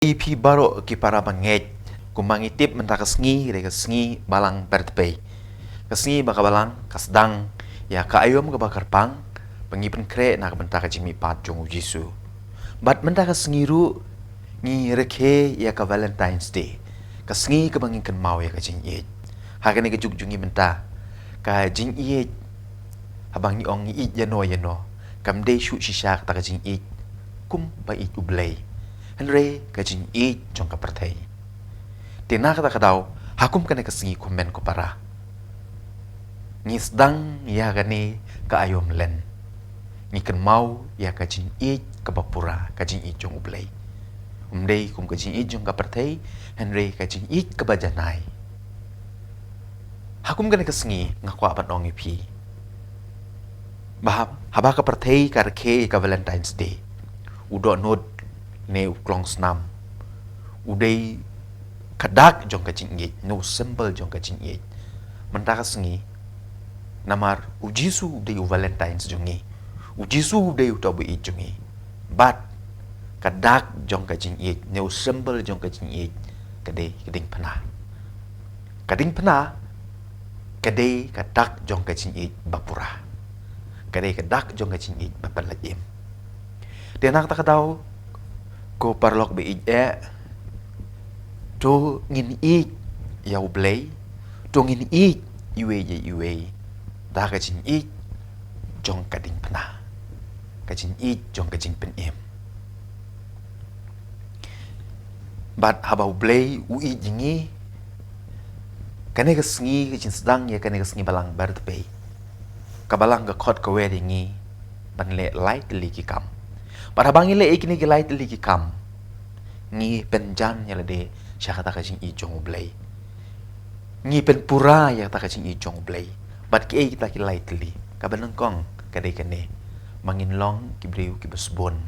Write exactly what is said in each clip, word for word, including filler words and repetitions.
Ïa phi baroh ki para bangeit, kumba ngi tip mynta ka sngi, ka dei ka sngi Balang Ber Tpei. Ka sngi ba ka Balang ka sdang ïa ka aïom kaba kyrpang ba ngi pynkhreh na ka bynta ka jingmihpat jong U Jisu. Bad mynta ka sngi ruh ngi rakhe ïa ka Valentine's Day, ka sngi kaba ngi kynmaw ïa ka jingïeit. Ha kane ka juk jong ngi mynta, ka jingïeit, haba ngi ong ngi ïeit ïano ïano, kam dei shuh shisha kata ka jingïeit kumba ïeit U Blei, hynrei ka jingïeit jong ka pyrthei. Te na kata ka daw, ha kum kane ka sngi, ko hynmen ko para, ngi sdang ïa kane ka aïom len, ngi kynmaw ïa ka jingïeit kaba pura, ka jingïeit jong U Blei. Ym dei kum ka jingïeit jong ka pyrthei, hynrei ka jingïeit kaba janai. Ha kum kane ka sngi nga kwah ban ong ïa phi ba haba ka pyrthei ka rakhe ïa ka Valentine's Day, u dohnud ne u klong snam u dei ka dak jong ka jingïeit, ne u symbol jong ka jingïeit. Mynta ka sngi, namar U Jisu u dei u Valentine's jong ngi, U Jisu u dei uta uba ïeit jong ngi. Bad ka dak jong ka jingïeit, ne u symbol jong ka jingïeit, ka dei ka diengphna. Ka diengphna ka dei ka dak jong ka jingïeit ba pura, ka dei ka dak jong ka jingïeit ba pynlait im. Te na kata ka daw, ko paralok ba ïeit eh, to ngin ïeit ïa U Blei, to ngin ïeit iwei ïa iwei da ka jingïeit jong ka diengphna, ka jingïeit jong ka jingpynim. Bad haba U Blei u ïeit ïa ngi, kane ka sngi ka jingsdang ïa kane ka sngi Balang Ber Tpei, ka Balang ka khot ka wer ïa ngi ban leh lai tylli ki kam. Bad haba ngi leh ïa kine ki lai tylli ki kam, ngi pynjan ïa lade sha kata ka jingïeit jong U Blei, ngi pynpura ïa kata ka jingïeit jong U Blei. Bad kiei kita ki lai tylli? Kaba nyngkong ka dei kane, ba ngin long ki briew kiba sbun.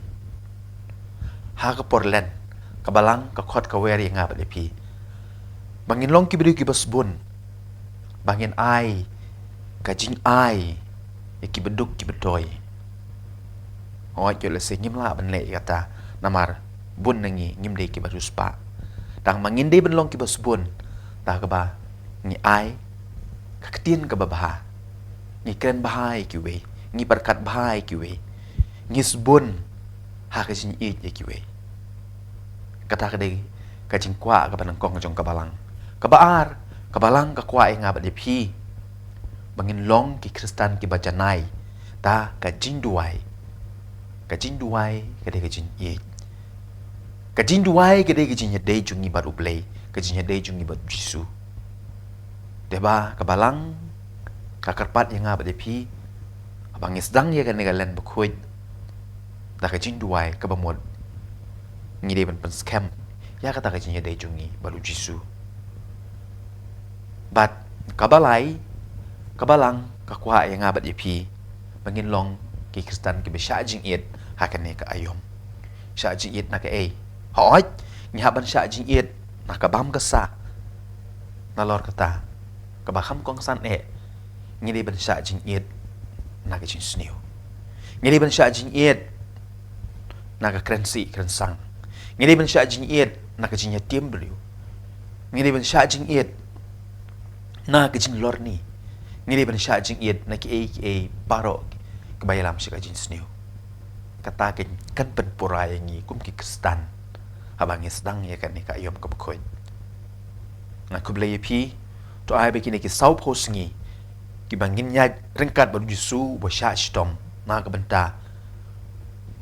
Ha ka por len, ka Balang ka khot ka wer ïa nga bad ïa phi ba ngin long ki briew kiba sbun, ba ngin ai ka jingai ïa kiba duk kiba toi. Hooid, ïoh lehse ngim lah ban leh ïa kata, namar bun na ngi ngim dei kiba riewspah. Tang ma ngin dei ban long kiba sbun da kaba ngi ai ka ktien kaba bha, ngi kren bha ïa kiwei, ngi pyrkhat bha ïa kiwei, ngi sbun ha ka jingïeit ïa kiwei. Kata ka dei ka jingkwah kaba nyngkong jong ka Balang. Kaba ar, ka Balang ka kwah ïa nga bad ïa phi ba ngin long ki Khristan kiba janai da ka jingduwai. Ka jingduwai ka dei ka jingïeit. Ka jingduwai ka dei ka jingïadei jong ngi bad U Blei, ka jingïadei jong ngi bad U Jisu. Te ba ka Balang ka kyrpad ïa nga bad ïa phi, haba ngi sdang ïa kane ka len bakhuid da ka jingduwai kaba mut ngi dei ban pynskhem ïa kata ka jingïadei jong ngi bad U Jisu. Bad kaba lai, ka Balang ka kwah ïa nga bad ïa phi ba ngin long ki Khristan kiba shah jingïeit ha kane ka aïom. Shah jingïeit na kaei? Hooid, ngi hap ban shah jingïeit na ka bam ka sah. Nalor kata, kaba kham kongsan eh, ngi dei ban shah jingïeit na ka jingsniew. Ngi dei ban shah jingïeit na ka kren sih kren sang. Ngi dei ban shah jingïeit na ka jingïatieng briew. Ngi dei ban shah jingïeit na ka jinglorni. Ngi dei ban shah jingïeit na kiei kiei baroh kiba ïalam sha ka jingsniew. Kata kan pynpura ïa ngi kum ki Khristan haba ngi sdang ïa kane ka aïom kaba khuid. Nga khublei ïa phi. To ai ba kine ki sawphew sngi kiba ngin ïaid ryngkat bad U Jisu uba shah shitom na ka bynta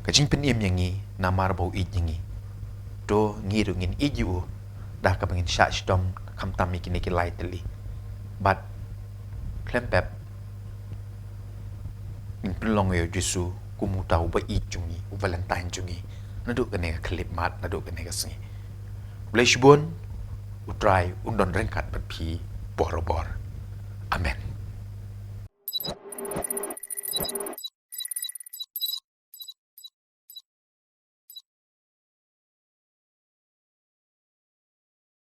ka jingpynim ïa ngi namar ba u ïeit ïa ngi, to ngi ruh ngin ïeit ïa u da kaba ngin shah shitom khamtam ïa kine ki lai tylli. Bad khlem pep, ngin pynlong ïa U Jisu kum uta uba ïeit jong ngi, u Valentine jong ngi, naduh kane ka khyllipmat, naduh kane ka sngi. Khublei shibun. U Trai un don ryngkat bad phi borabor. Amen.